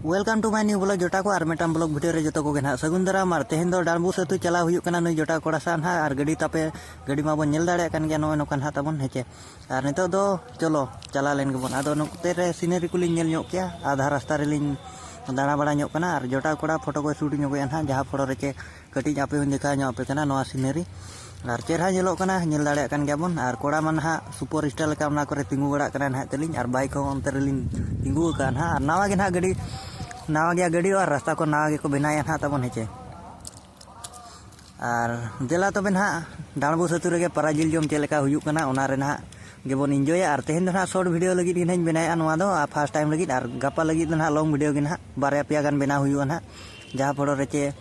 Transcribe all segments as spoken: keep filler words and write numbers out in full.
Welcome to my new vlog ᱡᱚᱴᱟ ᱠᱚ, ᱟᱨ ᱢᱤᱫᱴᱟᱝ vlog video ᱨᱮ ᱡᱚᱛᱚ ᱠᱚᱜᱮ ᱱᱟᱦᱟᱜ ᱥᱟᱹᱜᱩᱱ ᱫᱟᱨᱟᱢ᱾ ᱟᱨ ᱛᱮᱦᱮᱧ ᱫᱚ ᱰᱟᱸᱰᱵᱩᱥ ᱟᱹᱛᱩ ᱪᱟᱞᱟᱣ ᱦᱩᱭᱩᱜ ᱠᱟᱱᱟ ᱱᱩᱭ ᱡᱚᱴᱟ ᱠᱚᱲᱟ ᱥᱟᱶ ᱱᱟᱦᱟᱜ, ᱟᱨ ᱜᱟᱹᱰᱤ ᱛᱟᱯᱮ, ᱜᱟᱹᱰᱤ ᱢᱟᱵᱚᱱ ᱧᱮᱞ ᱫᱟᱲᱮᱭᱟᱜ ᱠᱟᱱ ᱜᱮᱭᱟ ᱱᱚᱜᱼᱚᱭ ᱱᱚᱝᱠᱟ ᱱᱟᱦᱟᱜ ᱛᱟᱵᱚᱱ, ᱦᱮᱸ ᱪᱮ᱾ ᱟᱨ ᱱᱤᱛᱚᱜ ᱫᱚ ᱪᱚᱞᱚ ᱪᱟᱞᱟᱣ ᱞᱮᱱ ᱜᱮᱵᱚᱱ᱾ ᱟᱫᱚ ᱱᱚᱛᱮ ᱨᱮ scenery ᱠᱚᱞᱤᱧ ᱧᱮᱞ ᱧᱚᱜ ᱠᱮᱭᱟ, ᱟᱫᱷᱟ ᱨᱟᱥᱛᱟ ᱨᱮᱞᱤᱧ ᱫᱟᱬᱟ ᱵᱟᱲᱟ ᱧᱚᱜ ᱠᱟᱱᱟ, ᱟᱨ ᱡᱚᱴᱟ ᱠᱚᱲᱟ ᱯᱷᱳᱴᱳ ᱠᱚᱭ ᱥᱩᱴ ᱧᱚᱜᱮᱜᱼᱟ ᱱᱟᱦᱟᱜ, ᱡᱟᱦᱟᱸ ᱯᱷᱳᱴᱳ ᱨᱮ ᱪᱮ ᱠᱟᱹᱴᱤᱡ ᱟᱯᱮ ᱦᱚᱸᱧ ᱫᱮᱠᱷᱟᱣ ᱧᱚᱜ ᱟᱯᱮ ᱠᱟᱱᱟ ᱱᱚᱣᱟ scenery᱾ ᱟᱨ ᱪᱮᱦᱨᱟ ᱧᱮᱞᱚᱜ ᱠᱟᱱᱟ, ᱧᱮᱞ ᱫᱟᱲᱮᱭᱟᱜ ᱠᱟᱱ ᱜᱮᱭᱟ ᱵᱚᱱ᱾ ᱟᱨ ᱠᱚᱲᱟ ᱢᱟ ᱱᱟᱦᱟᱜ super star ᱞᱮᱠᱟ ᱚᱱᱟ ᱠᱚᱨᱮ ᱛᱤᱸᱜᱩ ᱵᱟᱲᱟᱜ ᱠᱟᱱᱟ ᱱᱟᱦᱟᱜ ᱛᱟᱹᱞᱤᱧ, ᱟᱨ bike ᱦᱚᱸ ᱚᱱᱛᱮ ᱨᱮᱞᱤᱧ ᱛᱤᱸᱜᱩ ᱟᱠᱟᱫᱼᱟ ᱱᱟᱦᱟᱜ᱾ ᱟᱨ ᱱᱟᱣᱟ ᱜᱮ ᱱᱟᱦᱟᱜ ᱜᱟᱹᱰᱤ, ᱱᱟᱣᱟ ᱜᱮᱭᱟ ᱜᱟᱹᱰᱤ, ᱟᱨ ᱨᱟᱥᱛᱟ ᱠᱚ ᱱᱟᱣᱟ ᱜᱮᱠᱚ ᱵᱮᱱᱟᱣᱮᱫᱼᱟ ᱱᱟᱦᱟᱜ ᱛᱟᱵᱚᱱ, ᱦᱮᱸ ᱪᱮ᱾ ᱟᱨ ᱫᱮᱞᱟ ᱛᱚᱵᱮ ᱱᱟᱦᱟᱜ ᱰᱟᱸᱰᱵᱩᱥ ᱟᱹᱛᱩ ᱨᱮᱜᱮ ᱯᱟᱨᱟ ᱡᱤᱞ ᱡᱚᱢ ᱪᱮᱫ ᱞᱮᱠᱟ ᱦᱩᱭᱩᱜ ᱠᱟᱱᱟ, ᱚᱱᱟ ᱨᱮ ᱱᱟᱦᱟᱜ ᱜᱮᱵᱚᱱ enjoyᱟ᱾ ᱟᱨ ᱛᱮᱦᱮᱧ ᱫᱚ ᱱᱟᱦᱟᱜ short video ᱞᱟᱹᱜᱤᱫ ᱜᱮ ᱱᱟᱦᱟᱜ ᱤᱧ ᱵᱮᱱᱟᱣᱮᱫᱼᱟ ᱱᱚᱣᱟ ᱫᱚ, ᱟᱨ first time ᱞᱟᱹᱜᱤᱫ᱾ ᱟᱨ ᱜᱟᱯᱟ ᱞᱟᱹᱜᱤᱫ ᱫᱚ ᱱᱟᱦᱟᱜ long video ᱜᱮ ᱱᱟᱦᱟᱜ ᱵᱟᱨᱭᱟ ᱯᱮᱭᱟ ᱜᱟᱱ ᱵᱮᱱᱟᱣ ᱦᱩᱭᱩᱜᱼᱟ ᱱᱟᱦᱟᱜ, ᱡᱟᱦᱟᱸ ᱯᱷᱳᱴᱳ ᱨᱮ ᱪᱮ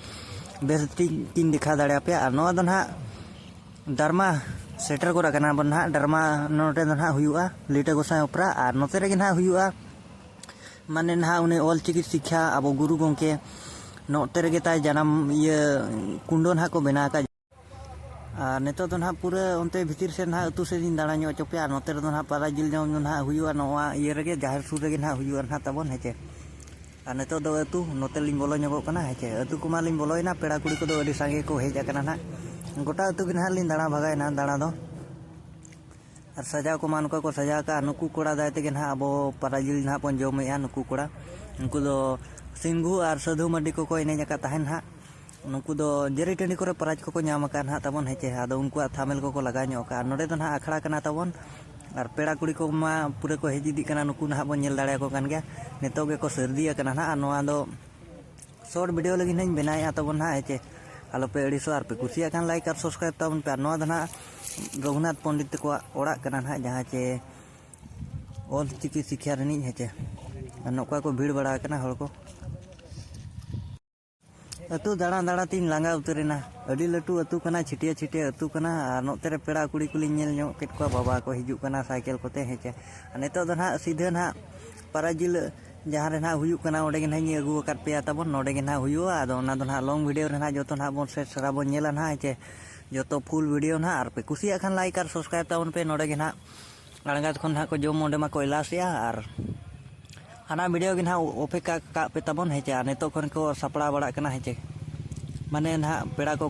ᱵᱮᱥ ᱴᱷᱤᱠ ᱠᱤᱱ ᱫᱮᱠᱷᱟᱣ ᱫᱟᱲᱮᱭᱟᱯᱮᱭᱟ᱾ ᱟᱨ ᱱᱚᱣᱟ ᱫᱚ ᱱᱟᱦᱟᱜ ᱰᱟᱨᱢᱟ ᱥᱮᱴᱮᱨ ᱜᱚᱫ ᱟᱠᱟᱱᱟ ᱵᱚᱱ ᱱᱟᱦᱟᱜ᱾ ᱰᱟᱨᱢᱟ ᱱᱚᱰᱮ ᱫᱚ ᱱᱟᱦᱟᱜ ᱦᱩᱭᱩᱜᱼᱟ ᱞᱤᱴᱟᱹ ᱜᱚᱸᱥᱟᱭ ᱚᱯᱮᱨᱟ, ᱟᱨ ᱱᱚᱛᱮ ᱨᱮᱜᱮ ᱱᱟᱦᱟᱜ ᱦᱩᱭᱩᱜᱼᱟ ᱢᱟᱱᱮ ᱱᱟᱦᱟᱜ ᱩᱱᱤ ᱚᱞ ᱪᱤᱠᱤ ᱥᱤᱠᱠᱷᱟ ᱟᱵᱚ ᱜᱩᱨᱩ ᱜᱚᱢᱠᱮ ᱱᱚᱛᱮ ᱨᱮᱜᱮ ᱛᱟᱭ ᱡᱟᱱᱟᱢ ᱤᱭᱟᱹ ᱠᱩᱸᱰᱟᱹ ᱱᱟᱦᱟᱜ ᱠᱚ ᱵᱮᱱᱟᱣ ᱟᱠᱟᱫ᱾ ᱟᱨ ᱱᱤᱛᱚᱜ ᱫᱚ ᱱᱟᱦᱟᱜ ᱯᱩᱨᱟᱹ ᱚᱱᱛᱮ ᱵᱷᱤᱛᱤᱨ ᱥᱮᱫ ᱱᱟᱦᱟᱜ ᱟᱹᱛᱩ ᱥᱮᱫ ᱤᱧ ᱫᱟᱬᱟ ᱧᱚᱜ ᱦᱚᱪᱚ ᱯᱮᱭᱟ᱾ ᱟᱨ ᱱᱚᱛᱮ ᱨᱮᱫᱚ ᱱᱟᱦᱟᱜ ᱯᱟᱨᱟ ᱡᱤᱞ ᱡᱚᱢ ᱫᱚ ᱱᱟᱦᱟᱜ ᱦᱩᱭᱩᱜᱼᱟ ᱱᱚᱣᱟ ᱤᱭᱟᱹ ᱨᱮᱜᱮ, ᱡᱟᱦᱮᱨ ᱥᱩᱨ ᱨᱮᱜᱮ ᱱᱟᱦᱟᱜ ᱦᱩᱭᱩᱜᱼᱟ ᱱᱟᱦᱟᱜ ᱛᱟᱵᱚᱱ, ᱦᱮᱸ ᱪᱮ᱾ ᱟᱨ ᱱᱤᱛᱚᱜ ᱫᱚ ᱟᱹᱛᱩ ᱱᱚᱛᱮ ᱞᱤᱧ ᱵᱚᱞᱚ ᱧᱚᱜᱚᱜ ᱠᱟᱱᱟ, ᱦᱮᱸ ᱪᱮ᱾ ᱟᱹᱛᱩ ᱠᱚᱢᱟ ᱞᱤᱧ ᱵᱚᱞᱚᱭᱮᱱᱟ, ᱯᱮᱲᱟ ᱠᱩᱲᱤ ᱠᱚᱫᱚ ᱟᱹᱰᱤ ᱥᱟᱸᱜᱮ ᱠᱚ ᱦᱮᱡ ᱟᱠᱟᱱᱟ ᱱᱟᱦᱟᱜ᱾ ᱜᱚᱴᱟ ᱟᱹᱛᱩ ᱜᱮ ᱱᱟᱦᱟᱜ ᱞᱤᱧ ᱫᱟᱬᱟ ᱵᱷᱟᱜᱟᱭᱮᱱᱟ ᱫᱟᱬᱟ ᱫᱚ᱾ ᱟᱨ ᱥᱟᱡᱟᱣ ᱠᱚᱢᱟ ᱱᱚᱝᱠᱟ ᱠᱚ ᱥᱟᱡᱟᱣ ᱠᱟᱜᱼᱟ᱾ ᱱᱩᱠᱩ ᱠᱚᱲᱟ ᱫᱟᱭ ᱛᱮᱜᱮ ᱱᱟᱦᱟᱜ ᱟᱵᱚ ᱯᱟᱨᱟ ᱡᱤᱞ ᱱᱟᱦᱟᱜ ᱵᱚᱱ ᱡᱚᱢᱮᱜᱼᱟ᱾ ᱱᱩᱠᱩ ᱠᱚᱲᱟ, ᱩᱱᱠᱩ ᱫᱚ ᱥᱤᱝᱜᱩ ᱟᱨ ᱥᱟᱹᱫᱷᱩ ᱢᱟᱨᱰᱤ ᱠᱚᱠᱚ ᱮᱱᱮᱡ ᱟᱠᱟᱫ ᱛᱟᱦᱮᱱ ᱱᱟᱦᱟᱜ᱾ ᱱᱩᱠᱩ ᱫᱚ ᱡᱮᱨᱤ ᱴᱟᱺᱰᱤ ᱠᱚᱨᱮ prize ᱠᱚᱠᱚ ᱧᱟᱢ ᱟᱠᱟᱫ ᱱᱟᱦᱟᱜ ᱛᱟᱵᱚᱱ, ᱦᱮᱸ ᱪᱮ᱾ ᱟᱫᱚ ᱩᱱᱠᱩᱣᱟᱜ ᱛᱷᱟᱢᱮᱞ ᱠᱚᱠᱚ ᱞᱟᱜᱟᱣ ᱧᱚᱜ ᱟᱠᱟᱫᱼᱟ᱾ ᱱᱚᱰᱮ ᱫᱚ ᱱᱟᱦᱟᱜ ᱟᱠᱷᱲᱟ ᱠᱟᱱᱟ ᱛᱟᱵᱚᱱ, ᱟᱨ ᱯᱮᱲᱟ ᱠᱩᱲᱤ ᱠᱚᱢᱟ ᱯᱩᱨᱟᱹ ᱠᱚ ᱦᱮᱡ ᱤᱫᱤᱜ ᱠᱟᱱᱟ᱾ ᱱᱩᱠᱩ ᱱᱟᱦᱟᱜ ᱵᱚᱱ ᱧᱮᱞ ᱫᱟᱲᱮᱭᱟᱠᱚ ᱠᱟᱱ ᱜᱮᱭᱟ, ᱱᱤᱛᱚᱜ ᱜᱮᱠᱚ ᱥᱟᱹᱨᱫᱤ ᱟᱠᱟᱱᱟ ᱱᱟᱦᱟᱜ᱾ ᱟᱨ ᱱᱚᱣᱟ ᱫᱚ short video ᱞᱟᱹᱜᱤᱫ ᱱᱟᱦᱟᱜ ᱤᱧ ᱵᱮᱱᱟᱣᱮᱫᱼᱟ ᱛᱟᱵᱚᱱ ᱱᱟᱦᱟᱜ, ᱦᱮᱸ ᱪᱮ᱾ ᱟᱞᱚᱯᱮ ᱟᱹᱲᱤᱥᱚᱜᱼᱟ, ᱟᱨ ᱯᱮ ᱠᱩᱥᱤᱭᱟᱜ ᱠᱷᱟᱱ like ᱟᱨ subscribe ᱛᱟᱵᱚᱱ ᱯᱮ᱾ ᱟᱨ ᱱᱚᱣᱟ ᱫᱚ ᱱᱟᱦᱟᱜ ᱨᱚᱜᱷᱩᱱᱟᱛᱷ ᱯᱚᱱᱰᱤᱛ ᱛᱟᱠᱚᱣᱟᱜ ᱚᱲᱟᱜ ᱠᱟᱱᱟ ᱱᱟᱦᱟᱜ, ᱡᱟᱦᱟᱸ ᱪᱮ ᱚᱞ ᱪᱤᱠᱤ ᱥᱤᱠᱠᱷᱟ ᱨᱤᱱᱤᱡ, ᱦᱮᱸ ᱪᱮ᱾ ᱟᱨ ᱱᱚᱝᱠᱟ ᱠᱚ ᱵᱷᱤᱲ ᱵᱟᱲᱟ ᱟᱠᱟᱱᱟ ᱦᱚᱲ ᱠᱚ᱾ ᱟᱹᱛᱩ ᱫᱟᱬᱟ ᱫᱟᱬᱟ ᱛᱤᱧ ᱞᱟᱸᱜᱟ ᱩᱛᱟᱹᱨᱮᱱᱟ᱾ ᱟᱹᱰᱤ ᱞᱟᱹᱴᱩ ᱟᱹᱛᱩ ᱠᱟᱱᱟ, ᱪᱷᱤᱴᱭᱟᱹ ᱪᱷᱤᱴᱭᱟᱹ ᱟᱹᱛᱩ ᱠᱟᱱᱟ᱾ ᱟᱨ ᱱᱚᱛᱮ ᱨᱮ ᱯᱮᱲᱟ ᱠᱩᱲᱤ ᱠᱚᱞᱤᱧ ᱧᱮᱞ ᱧᱚᱜ ᱠᱮᱫ ᱠᱚᱣᱟ, ᱵᱟᱵᱟ ᱠᱚ ᱦᱤᱡᱩᱜ ᱠᱟᱱᱟ ᱥᱟᱭᱠᱮᱞ ᱠᱚᱛᱮ, ᱦᱮᱸ ᱪᱮ᱾ ᱟᱨ ᱱᱤᱛᱚᱜ ᱫᱚ ᱱᱟᱦᱟᱜ ᱥᱤᱫᱷᱟᱹ ᱱᱟᱦᱟᱜ ᱯᱟᱨᱟ ᱡᱤᱞ ᱡᱟᱦᱟᱸ ᱨᱮ ᱱᱟᱦᱟᱜ ᱦᱩᱭᱩᱜ ᱠᱟᱱᱟ, ᱚᱸᱰᱮ ᱜᱮ ᱱᱟᱦᱟᱜ ᱤᱧ ᱟᱹᱜᱩ ᱟᱠᱟᱫ ᱯᱮᱭᱟ ᱛᱟᱵᱚᱱ᱾ ᱱᱚᱰᱮ ᱜᱮ ᱱᱟᱦᱟᱜ ᱦᱩᱭᱩᱜᱼᱟ᱾ ᱟᱫᱚ ᱚᱱᱟ ᱫᱚ ᱱᱟᱦᱟᱜ long video ᱨᱮ ᱱᱟᱦᱟᱜ ᱡᱚᱛᱚ ᱱᱟᱦᱟᱜ ᱵᱚᱱ ᱥᱮᱴ ᱥᱟᱨᱟ ᱵᱚᱱ ᱧᱮᱞᱟ ᱱᱟᱦᱟᱜ, ᱦᱮᱸ ᱪᱮ᱾ ᱡᱚᱛᱚ full video ᱱᱟᱦᱟᱜ, ᱟᱨ ᱯᱮ ᱠᱩᱥᱤᱭᱟᱜ ᱠᱷᱟᱱ like ᱟᱨ subscribe ᱛᱟᱵᱚᱱ ᱯᱮ᱾ ᱱᱚᱰᱮ ᱜᱮ ᱱᱟᱦᱟᱜ ᱟᱬᱜᱟᱛ ᱠᱷᱚᱱ ᱱᱟᱦᱟᱜ ᱠᱚ ᱡᱚᱢ, ᱚᱸᱰᱮ ᱢᱟᱠᱚ ᱮᱞᱟᱥᱮᱜᱼᱟ᱾ ᱟᱨ ᱦᱟᱱᱟ ᱵᱷᱤᱰᱤᱭᱳ ᱜᱮ ᱱᱟᱦᱟᱜ ᱚᱯᱮᱠᱠᱷᱟ ᱠᱟᱜ ᱯᱮ ᱛᱟᱵᱚᱱ, ᱦᱮᱸ ᱪᱮ᱾ ᱟᱨ ᱱᱤᱛᱚᱜ ᱠᱷᱚᱱ ᱠᱚ ᱥᱟᱯᱲᱟᱣ ᱵᱟᱲᱟᱜ ᱠᱟᱱᱟ, ᱦᱮᱸ ᱪᱮ᱾ ᱢᱟᱱᱮ ᱱᱟᱦᱟᱜ ᱯᱮᱲᱟ ᱠᱚ